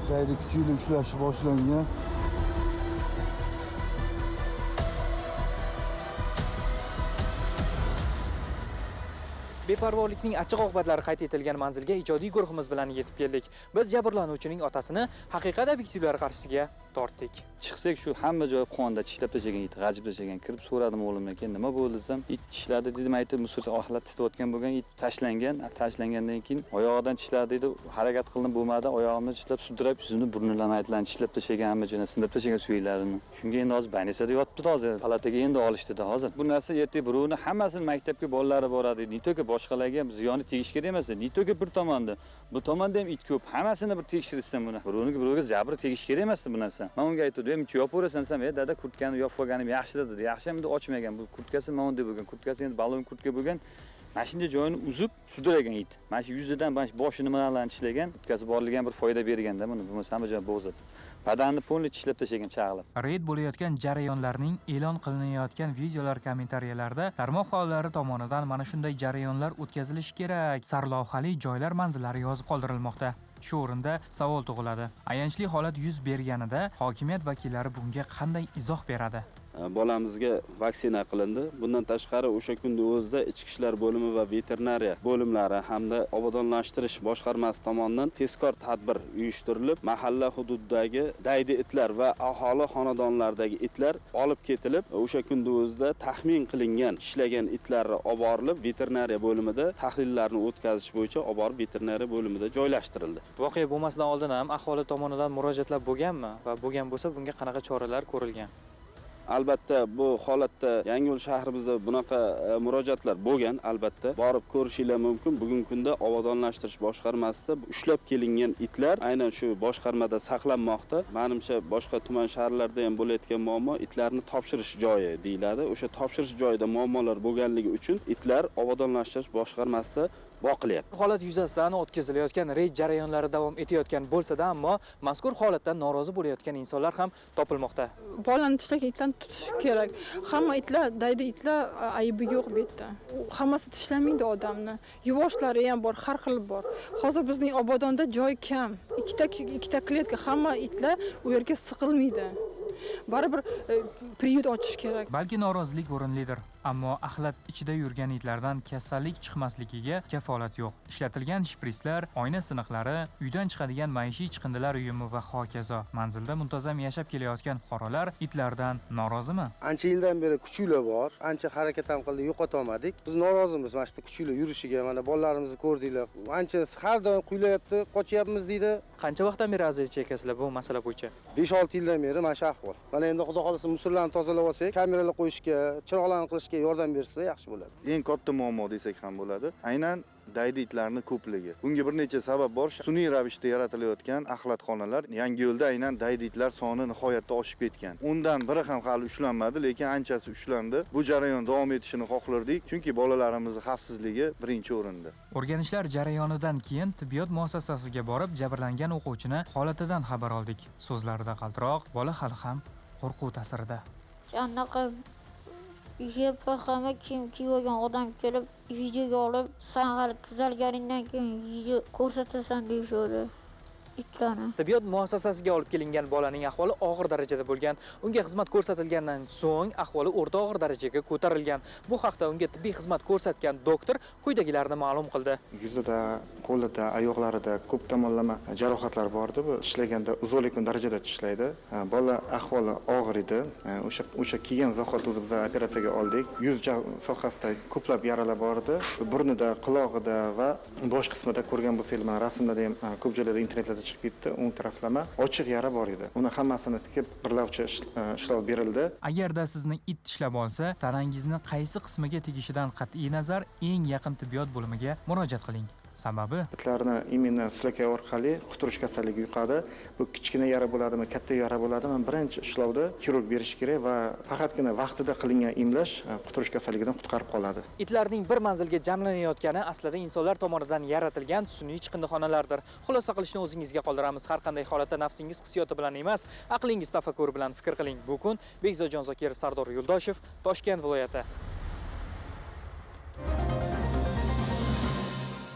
Daydi kuchuyla ushlashi boshlangan. Beparvolikning achchiq oqibatlari qayd etilgan manzilga ijodiy guruhimiz bilan yetib keldik. Biz jabrlanuvchining otasini haqiqat obyektivlari qarshisiga tortdik. Chiqsak, shu hamma joyi qonda, tishlab tashlagan it, g'ajib tashlagan. Kirib so'radim o'g'limdan, keyin nima bo'ldi desam, it tishladi dedim, aytdi, musor axlat titayotgan bo'lgan, it tashlangan, tashlangandan keyin oyog'idan tishladi dedi, harakat qildim bo'lmadi, oyog'imni tishlab sudrab, yuzimni burnidan aytlan tishlab tashlagan, hamma joyini sindirib tashlagan suyaklarini. Shunga endi hozir больницада yotibdi hozir, palataga endi olishdi hozir. Bu narsa ertaga birovni hammasini maktabga bolalari boradi, не только boshqalarga ham ziyoni tegishi kerak emas, не только bir tomonda. Bu tomonda ham it ko'p, hammasini bir tekshirishsin buni. Birovniki birovga jabr tegishi kerak emas bu narsa. Men unga aytdim, "Muncha yopaverasan" desam, "E dada, kurtkani yopib olganim yaxshi" dedi. Yaxshi ham endi ochmagan. Bu kurtkasi mana bunday bo'lgan, kurtkasi endi balon kurtka bo'lgan. Mana shunday joyini uzib sudragan it. Mana shu yuzidan, mana shu boshi nimalarni tishlagan, kurtkasi borligi ham bir foyda berganda buni, bo'lmasa hamma joyini bo'g'zib. Badanni полный tishlab tashlagan chag'lab. Reyd bo'layotgan jarayonlarning e'lon qilinayotgan videolar kommentariyalarida tarmoq faollari tomonidan mana shunday jarayonlar o'tkazilishi kerak sarlavhali joylar manzillari yozib qoldirilmoqda. Shu o'rinda savol tug'iladi. Ayanchli holat yuz berganida hokimiyat vakillari bunga qanday izoh beradi? Bolamizga vaksina qilindi. Bundan tashqari o'sha kunning o'zida Ichki ishlar bo'limi va veterinariya bo'limlari hamda obodonlashtirish boshqarmasi tomonidan tezkor tadbir uyushtirilib, mahalla hududidagi daydi itlar va aholi xonadonlaridagi itlar olib ketilib, o'sha kunning o'zida taxmin qilingan tishlagan itlarni olib borilib, veterinariya bo'limida tahlillarni o'tkazish bo'yicha olib borib veterinariya bo'limida joylashtirildi. Voqea bo'lmasidan oldin ham aholi tomonidan murojaatlar bo'lganmi va bo'lgan bo'lsa bunga qanaqa choralar ko'rilgan? Albatta bu holatda Yangiyo'l shahrimizda bunaqa murojaatlar bo'lgan, albatta borib ko'rishinglar mumkin. Bugungi kunda obodonlashtirish boshqarmasida ushlab kelingan itlar aynan shu boshqarmada saqlanmoqda. Menimcha boshqa tuman shaharlarda ham bo'layotgan muammo itlarni topshirish joyi deyiladi. O'sha topshirish joyida muammolar bo'lganligi uchun itlar obodonlashtirish boshqarmasida boqilyapti. Holat yuzasidan o'tkazilayotgan reyd jarayonlari davom etayotgan bo'lsa-da, ammo mazkur holatdan norozi bo'layotgan insonlar ham topilmoqda. Bolani tishlagan itlarni tutish kerak. Hamma itlar, daydi itlar aybi yo'q bu yerda. Hammasi tishlamaydi odamni. Yuvoshlari ham bor, har xil bor. Hozir bizning Obodonda joy kam. Ikkita kletka, hamma itlar u yerga siqilmaydi. Baribir приют ochish kerak. Balki norozilik o'rinlidir, ammo axlat ichida yurgan itlardan kasallik chiqmasligiga kafolat yo'q. Ishlatilgan shprislar, oyna siniqlari, uydan chiqadigan maishiy chiqindilar uyumi va hokazo. Manzilda muntazam yashab kelayotgan fuqarolar itlardan norozimi? Ancha yildan beri kuchuklar bor, ancha harakat ham qildik, yo'qota olmadik. Biz norozimiz mana shu kuchuklar yurishiga, mana bolalarimizni ko'rdinglar. Ancha har doim quylayapti, qochyapmiz deydi. Qancha vaqtdan beri aziyat chekasizlar bu masala bo'yicha? 5-6 yildan beri mana shu ahvol. Mana endi Xudo xolasa musullarni tozalab olsak, kameralar qo'yishga, chiroqlarni qilishga yordam bersa yaxshi bo'ladi. Eng katta muammo desak ham bo'ladi. Aynan daydi itlarning ko'pligi. Bunga bir necha sabab bor. Sun'iy ravishda yaratilayotgan axlatxonalar Yangiyo'lda aynan daydi itlar soni nihoyatda oshib ketgan. Undan biri ham hali ushlanmadi, lekin anchasi ushlandi. Bu jarayon davom etishini xohlardik, chunki bolalarimizning xavfsizligi birinchi o'rinda. O'rganishlar jarayonidan keyin tibbiyot muassasasiga borib, jabrlangan o'quvchini holatidan xabar oldik. So'zlarida qaltiroq, bola hali ham qo'rquv ta'sirida. Anaqa YPXmi kim kiyib olgan odam kelib videoga olib, san hali tuzalganingdan keyin video ko'rsatasan deyishadi itlarni. Tibbiyot muassasasiga olib kelingan bolaning ahvoli og'ir darajada bo'lgan. Unga xizmat ko'rsatilgandan so'ng ahvoli o'rta og'ir darajaga ko'tarilgan. Bu haqda unga tibbiy xizmat ko'rsatgan doktor quyidagilarni ma'lum qildi. Yuzida, qo'lida, oyoqlarida ko'p tomonlama jarohatlar bor edi. Bu tishlaganda uzoq darajada tishlaydi. Bola ahvoli og'ir edi. O'sha kelgan zahoti o'zi biz operatsiyaga oldik. Yuz sohasida ko'plab yaralar bor edi. Burnida, qulog'ida va bosh qismida ko'rgan bo'lsangiz, mana rasmlarda ham ko'p joylarda internetlarda chiqib ketdi. O'ng taraflama ochiq yara bor edi. Uni hammasini tikib birlavchi ishlov berildi. Agarda sizni it tishlab olsa, tanangizni qaysi qismiga tegishidan qat'iy nazar eng yaqin tibbiyot bo'limiga murojaat qiling. Sababi? Itlarni именно sulakay orqali quturish kasalligi yuqadi. Bu kichkina yara bo'ladimi, katta yara bo'ladimi, birinchi ishlovda xirurg berishi kerak va faqatgina vaqtida qilingan emlash quturish kasalligidan qutqarib qoladi. Itlarning bir manzilga jamlanayotgani aslida insonlar tomonidan yaratilgan sun'iy chiqindixonalardir. Xulosa qilishni o'zingizga qoldiramiz. Har qanday holatda nafsingiz hissiyoti bilan emas, aqlingiz tafakkuri bilan fikr qiling. Bu kun Bekzodjon Zokirov, Sardor Yo'ldoshev, Toshkent viloyati.